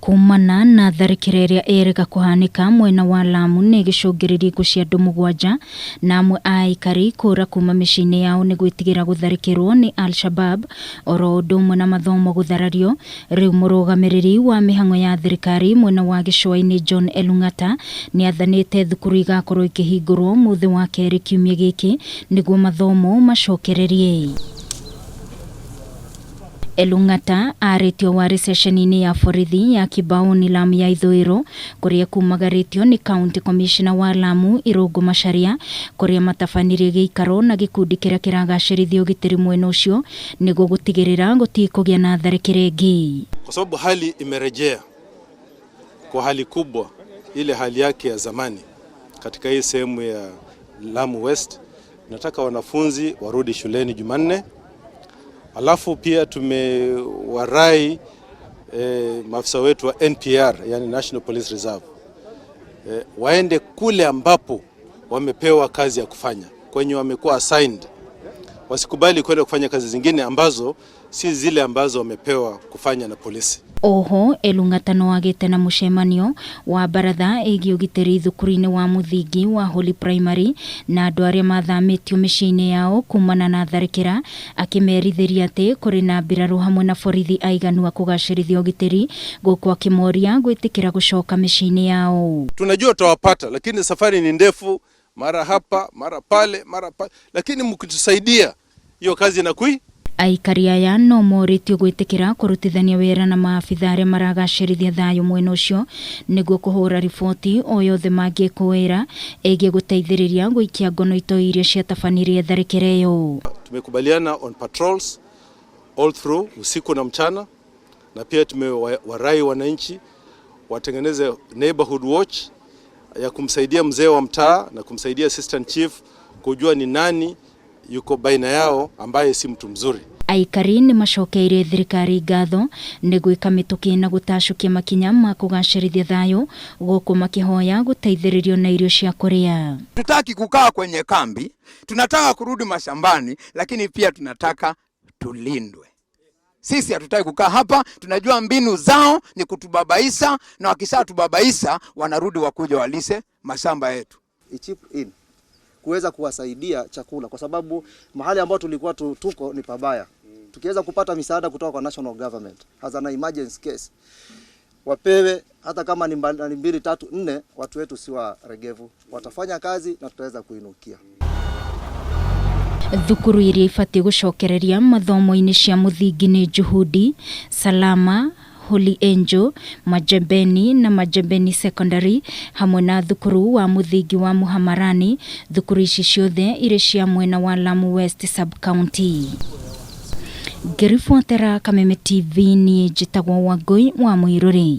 Kumana na tharĩkĩra ĩrĩa ĩrĩga kũhanĩka mwena wa Lamu nĩ ĩgĩcũngĩrĩria ikuũ cia andũ mũgwanja na amwe a aikari kũra kuma mĩciĩ-inĩ yao nĩ gwĩtigĩra gũtharĩkĩrwo nĩ Al-Shabab oro ũndũ ũmwe na mathomo gũtharario. Rĩu mũrũgamĩrĩri wa mĩhang'o ya thirikari mwena wa gĩcũa-inĩ John Elung'ata nĩ athanĩte thukuru igakorwo ikĩhingũrwo mũthĩ wa kerĩ kiumia gĩkĩ nĩguo mathomo macokererie. Elung'ata arĩtio warĩ ceceni-inĩ ya borithi ya Kibaoni Lamu ya ithũĩro kũrĩa kumagarĩtio nĩ County Commissioner wa Lamu Irũngũ Macharia kũrĩa matabanirie gĩikaro na gĩkundi kĩrĩa kĩragacĩrithia ũgitĩri mwena ũcio nĩguo gũtigĩrĩra gũtikũgĩa na tharĩkĩra ĩngĩ. Kwa sababu hali imerejea kwa hali kubwa ile hali yake ya zamani katika hii sehemu ya Lamu West. Nataka wanafunzi warudi shuleni Jumanne, alafu pia tumewarai maafisa wetu wa NPR, yani National Police Reserve, waende kule ambapo wamepewa kazi ya kufanya, kwenye wamekuwa assigned. Wasikubali kwenda kufanya kazi zingine ambazo si zile ambazo wamepewa kufanya na polisi. Oho Elung'ata no agĩte na mũcemanio wa baratha ĩgiĩ ũgitĩri thukuru-inĩ wa mũthingi wa Holy Primary na andũ arĩa mathamĩtio mĩciĩ-inĩ yao kumana na tharĩkĩra, akĩmerithĩria atĩ kũrĩ na mbirarũ hamwe na borithi aiganu a kũgacĩrithia ũgitĩri, gũkũ akĩmoria gwĩtĩkĩra gũcoka mĩciĩ-inĩ yao. Tunajua tutawapata, lakini safari ni ndefu, mara hapa mara pale mara pale, lakini mkitusaidia hiyo kazi inakui. Aikari aya no morĩtio gwĩtĩkĩra kũrutithania wĩra na maabitha arĩa maragacĩrithia thayũ mwena ũcio nĩguo kũhũra riboti o yothe mangĩkũĩra ĩgiĩ gũteithĩrĩria gũikia ngono itoi iria ciatabanirie tharĩkĩra ĩyo. Tumekubaliana on patrols all through usiku na mchana, na pia tumewarai wananchi watengeneze neighborhood watch ya kumsaidia mzee wa mtaa na kumsaidia assistant chief kujua ni nani yuko baina yao ambaye si mtu mzuri. Aikari nĩ macokeirie thirikari ngatho nĩ gwĩka mĩtũkĩ na gũtacũkia makinya ma kũgacĩrithia thayũ gũkũ makĩhoya gũteithĩrĩrio na irio cia kũrĩa. Tutaki kukaa kwenye kambi, tunataka kurudi mashambani, lakini pia tunataka tulindwe. Sisi hatutaki kukaa hapa, tunajua mbinu zao ni kutubabaisha, na wakishatubabaisha wanarudi wakuja walise mashamba yetu. Chip in kuweza kuwasaidia chakula, kwa sababu mahali ambapo tulikuwa tuko ni pabaya. Tukiweza kupata misaada kutoka kwa national government as an emergency case, wapewe hata kama ni 2 3 4, watu wetu si waregevu, watafanya kazi na tutaweza kuinukia. Thukuru iria ibatiĩ gũcokereria mathomo-inĩ cia mũthingi nĩ Juhudi, Salama, Holy Angel, Majembeni na Majembeni Secondary hamwe na thukuru wa mũthingi wa Muhamarani. Thukuru ici ciothe irĩ cia mwena wa Lamu West Sub-County. Ngĩribotera Kameme TV niĩ njĩtagwo Wangũi wa Mũirũrĩ.